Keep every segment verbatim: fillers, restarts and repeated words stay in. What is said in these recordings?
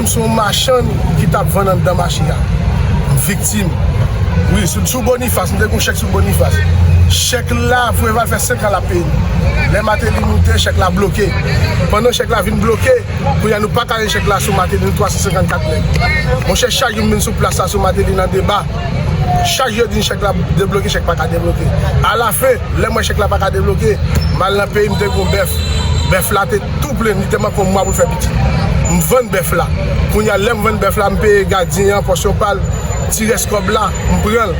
M se yon machann ki t ap vann anndan mache a. M viktim. Wi, sou, sou Bonifas, m te gen yon chèk sou Bonifas. Chèk la, Preval fè senk an l ap peye m. Lè Martelly moute, chèk la bloke. Pandan chèk la vin bloke, kounye a nou pa ka jwenn chèk la sou Martelly, nou twa san senkannkat nèg. Monchè, chak jou m vin sou plas la sou Martelly nan deba. Chak jou yo di n chèk la debloke, chèk pa ka debloke. Alafen, lè m wè chèk la pa ka debloke, m al nan peyi m, te gen yon bèf. Bèf la te tou plen, li te manke yon mwa pou l fè pitit. M vann bèf la. Kounye a, lè m vann bèf la, m peye gadyen an pòsyon pa l, ti rès kòb la, m pran l,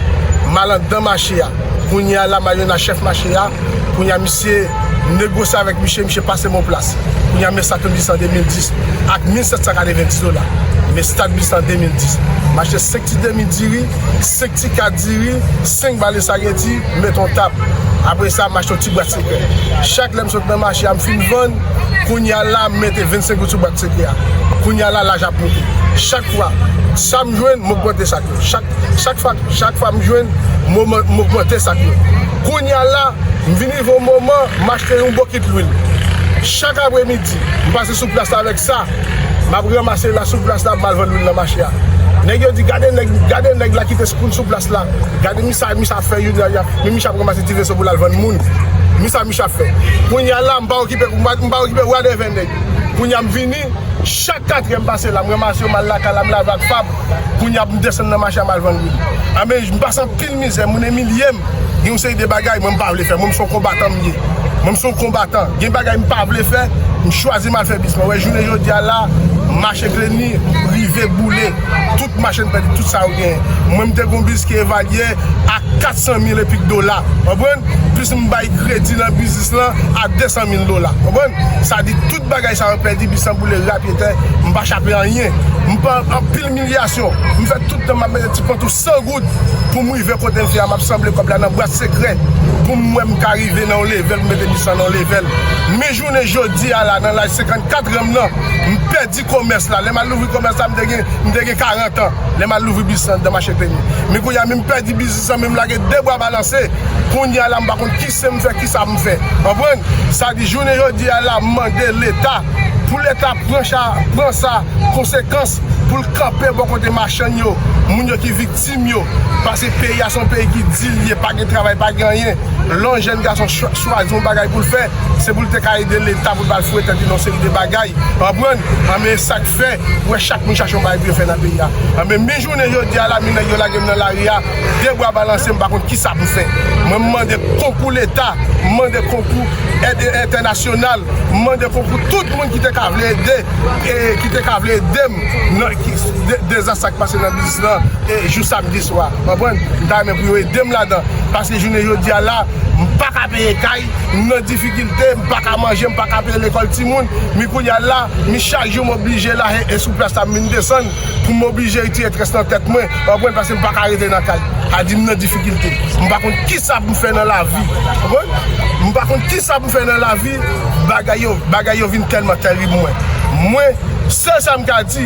m al anndan mache a. Kounye a la, m al jwenn ak chèf mache a. Kounye a, misye negosye avèk misye, misye pase m yon plas. Kounye a, m estad yon bis an de mil dis ak mil sèt san katrevenndis dola. M estad bis an de mil dis. M achte senk ti demi diri, senk ti kat diri, senk bal espageti, m mete yon tab. Apre sa, m achte yon ti bwat sekrè. Chak lè m sot nan mache a, m fin vann, kounye a la, m mete vennsenk goud sou bwat sekrè a. Kounye a la, laj ap moute. Chak fwa, sa m jwenn, m ogmante sa k yo. Chak, chak fwa, chak fwa m jwenn, m ogman-, m ogmante sa k yo. Kounye a la, m vin rive yon moman, m achte yon bokit lwil. Chak apremidi, m pase sou plas la avèk sa. M ap ranmase la sou plas la, m al vann lwil nan mache a. Nèg yo di, "Gade nèg, gade nèg la ki te sou plas la. Gade mi sa, mi sa ap fè youn la, men mi ap ranmase ti veso pou l al vann moun. Mi sa, mi ap fè." Kounye a la, m pa okipe, m pa, m pa okipe wadèvè nèg. Kounye a m vini, chak katrè m pase la, m ranmase yo, m al lakay la, m lave ak fab. Kounye a m desann nan mache a, m al vann lwil. Anben, m pase anpil mizè, moun imilye m. Gen yon seri de bagay mwen m pa vle fè. Mwen m se yon konbatan m ye. Mwen m se yon konbatan. Gen bagay m pa vle fè, m chwazi m al fè bis mwen. Wè, jounen jodi a la, mache Kleni rive boule. Tout machann pèdi tout sa yo genyen. Mwen m te gen yon bis ki evalye a kat san mil e pik dola. Konprann? Plis m bay kredi nan biznis lan a de san mil dola. Konprann? Sa di tout bagay sa yo pèdi, bis lan boule rapyetè, m pa chape anyen. M pran anpil imilyasyon. M fè tout tan m ap mete ti pantou san goud pou m rive kote m fè a, m ap sanble kòb la nan bwat sekrè pou m wè m ka rive nan yon level, pou m mete bis lan nan yon level. Men jounen jodi a la, nan laj senkannkat an m nan, m pèdi komès la. Lè m al louvri komès la, m te gen, m te gen karant an. Lè m al louvri bis lan nan mache Kleni. Men kounye a, men m pèdi biznis lan, men m lage de bra balanse. Kounye a la, m pa konn kisa m fè, kisa m fè. Konprann? Sa di, jounen jodi a la, m mande Leta, pou Leta pran cha-, pran sa, konsekans, pou l kanpe bò kote machann yo, moun yo ki viktim yo. Paske peyi a se yon peyi ki di l ye, pa gen travay, pa gen anyen. Lè yon jèn gason chwa-, chwazi yon bagay pou l fè, se pou l te ka ede Leta pou l pa al foure tèt li nan yon seri de bagay. Konprann? Anben, sa k fè, ou wè chak moun chache yon bagay pou yo fè nan peyi a. Anben, men jounen jodi a la, men nèg yo lage m nan lari a, de bra balanse, m pa konn kisa pou m fè. Mwen, m mande konkou Leta, m mande konkou èd entènasyonal, m mande konkou tout moun ki te ka vle ede, e ki te ka vle ede m nan ki, de, dezas sa k pase nan biznis lan, e jou samdi swa. Konprann? M ta renmen pou yo ede m ladan. Paske jounen jodi a la, m pa ka peye kay, m nan difikilte, m pa ka manje, m pa ka peye lekòl timoun. Men kounye a la, men chak jou m oblije la, e, e sou plas la, m vin desann pou m oblije retire estrès nan tèt mwen. Konprann? Paske m pa ka rete nan kay. A di m nan difikilte. M pa konn kisa pou m fè nan lavi. Konprann? M pa konn kisa pou m fè nan lavi. Bagay yo, bagay yo vin tèlman tèrib mwen. Mwen, sèl sa m ka di,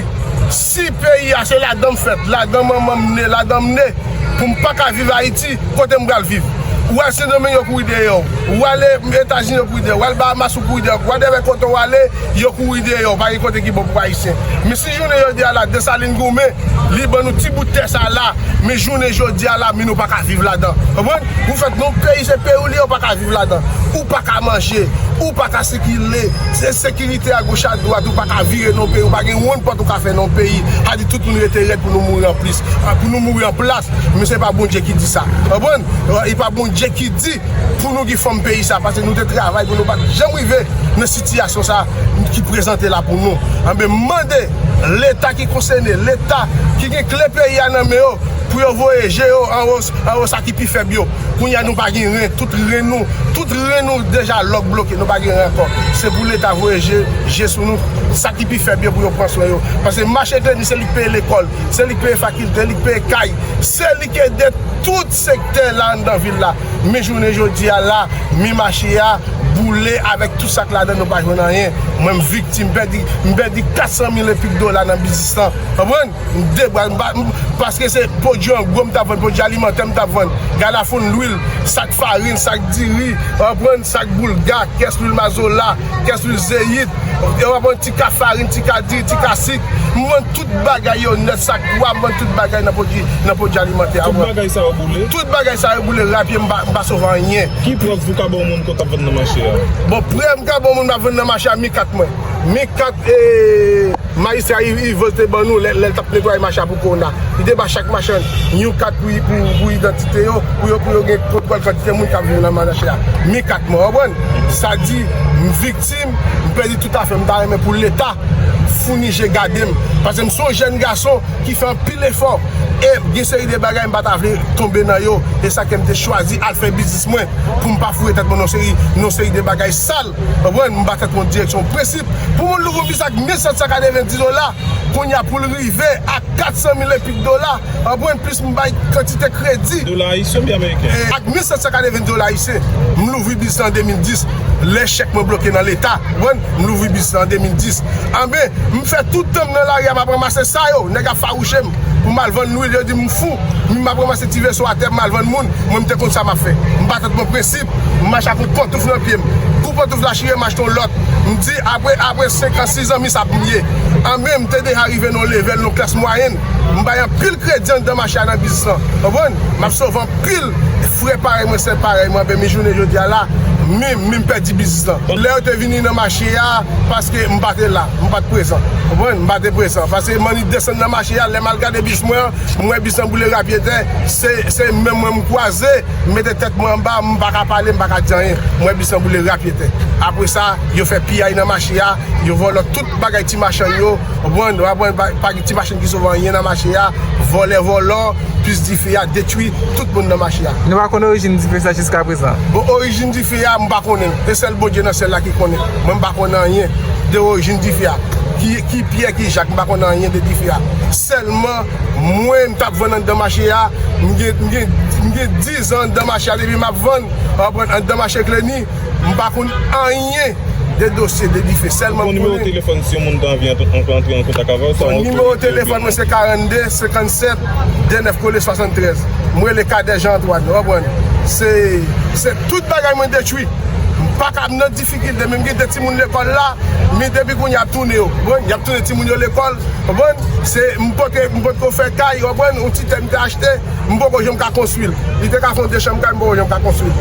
si peyi a se ladan m fèt, ladan manman m ne, ladan m ne, pou m pa ka viv Ayiti, kote m pral viv? Ou al Sendomeng, yo kouri dèyè w. Ou ale Etazini, yo kouri dèyè w. Ou al Bahamas, ou kouri dèyè w. Wadèvè kote w ale, yo kouri dèyè w. Pa gen kote ki bon pou Ayisyen. Men si jounen jodi a la, Desalin goumen, li ban nou ti bout tè sa la, men jounen jodi a la, men nou pa ka viv ladan. Konprann? Ou fèt nan yon peyi, se peyi w li, ou pa ka viv ladan. Ou pa ka manje, ou pa ka sikile, se sekirite agoch adwat, ou pa ka vire nan yon peyi, ou pa gen wonn pòt ou ka fè nan yon peyi. Sa di tout moun rete rèd pou nou mouri an plis, pou nou mouri an plas. Men se pa Bondye ki di sa. Konprann? E pa Bondye ki di pou nou ki fanm peyi sa, paske nou te travay pou nou pa t janm rive nan sitiyasyon sa ki prezante la pou nou. Anben, m mande Leta ki konsène, Leta ki gen kle peyi a nan men yo, pou yo voye je yo anwo, anwo sa ki pi fèb yo. Kounye a nou pa gen ren, tout ren nou, tout ren nou deja lòk bloke, nou pa gen ren ankò. Se pou Leta voye je, je sou nou, sa ki pi fèb yo pou yo pran swen yo. Paske mache Kleni se li k peye lekòl, se li k peye fakilte, li k peye kay, se li k ede tout sektè la anndan vil la. Men jounen jodi a la, men mache a boule avèk tout sa k ladan, nou pa jwenn anyen. Mwen, m viktim, m pèdi, m pèdi kat san mil e pik dola nan biznis lan. Konprann? M debra, m pa, m, paske se pwodui an gwo m t ap vann, pwodui alimantè m t ap vann, galafonn, lwil, sak farin, sak diri, w konprann, sak boulga, kès lwil mazola, kès lwil zeyit, w konprann, ti ka farin, ti ka diri, ti ka sik. M vann tout bagay yo nèt, sak pwa, m vann tout bagay nan pwodui, nan pwodui alimantè a. Tout bagay sa yo boule? Tout bagay sa yo boule rapid, m pa, m pa sove anyen. Ki prèv ou ka ba yon moun ke w t ap vann nan mache a? Bon, prèv m ka ba yon moun m ap vann nan mache a, mi kat mwen. Mi kat, e, majistra Yves Yvens te ban nou lè, lè l t ap netwaye mache a pou kowona. Li te ba chak machann yon kat pou, pou, pou idantite yo, pou yo, pou yo gen kontwòl kantite moun k ap viv nan mache a. Mi kat mwen, w konprann? Sa di, m viktim, m pèdi tout afè m, m ta renmen pou Leta founi je gade m. Paske m se yon jèn gason ki fè anpil efò. E gen seri de bagay m pa ta vle tonbe nan yo. E sa ke m te chwazi al fè biznis mwen pou m pa foure tèt mwen nan seri, nan seri de bagay sal. Konprann? M ba tèt mwen direksyon prensip. Pou moun louvri biznis ak mil sèt san katrevenndis dola, kounye a pou l rive a kat san mil epik dola. Konprann? Plis m bay kantite kredi. Dola ayisyen oubyen ameriken? E, ak mil sèt san katrevenndis dola ayisyen. M louvri biznis lan an de mil dis. Lè chèk mwen bloke nan Leta. Konprann? M louvri biznis lan an de mil dis. Anben, m fè tout tan m nan lari a, m ap ranmase sa yo. Nèg ap fawouche m pou m al vann lwil, yo di m fou. M ap ranmase ti veso atè, m al vann moun. Mwen, m te konn sa m ap fè. M ba tèt mwen prensip. M mache ak yon pantouf nan pye m. Kou pantouf la chire, m achte yon lòt. M di, apre, apre senk an, sis an, mi sa pou m ye. Anben, m te deja rive nan yon level, nan yon klas mwayèn. M bay anpil kredi anndan mache a nan biznis lan. Konprann? M ap sove anpil frè parèy mwen, sè parèy mwen, anben, mi jounen jodi a la, mi, mi m pèdi biznis lan. Lè yo te vini nan mache a, paske m pa te la, m pa t prezan. Konprann? M pa te prezan. Paske m annik desann nan mache a, lè m al gade biznis mwen an, m wè biznis lan boule rapyetè, se, se men mwen m kwaze, m mete tèt mwen anba, m pa ka pale, m pa ka di anyen. M wè biznis lan boule rapyetè. Apre sa, yo fè piyay nan mache a, yo vòlò tout bagay ti machann yo. Konprann? W konprann, pa, pa gen ti machann ki sove anyen nan mache a. Vòlè, vòlò, plis dife a, detwi tout moun nan mache a. Nou pa konn orijin dife sa jiska prezan? Bon, orijin dife a, m pa konnen. Se sèl Bondye nan syèl la ki konnen. Mwen, m pa konnen anyen de orijin dife a. Ki, ki Pyè, ki Jak, m pa konnen anyen de dife a. Sèlman, mwen, m t ap vann anndan mache a. M gen, m gen, m gen diz an anndan mache a depi m ap vann. W konprann? Anndan mache Kleni, m pa konn anyen de dosye de dife. Sèlman m konnen. Ou gen nimewo telefòn si yon moun ta anvi antre, antre an kontak avè w? Bon, nimewo telefòn mwen se karannde senkannsèt dènèf kole swasanntrèz. Mwen rele Kadè Jean Antoine, w konprann? Se, se tout bagay mwen detwi. M pa ka, m nan difikilte, men m gen de timoun lekòl la, men depi kounye a y ap tounen yo. Bon, y ap tounen timoun yo lekòl, w konprann? Se, m pote, m potko fè kay, w konprann? Yon ti tè m te achte, m poko janm ka konstwi l. Li te ka fè yon de chanm kay, m poko janm ka konstwi l.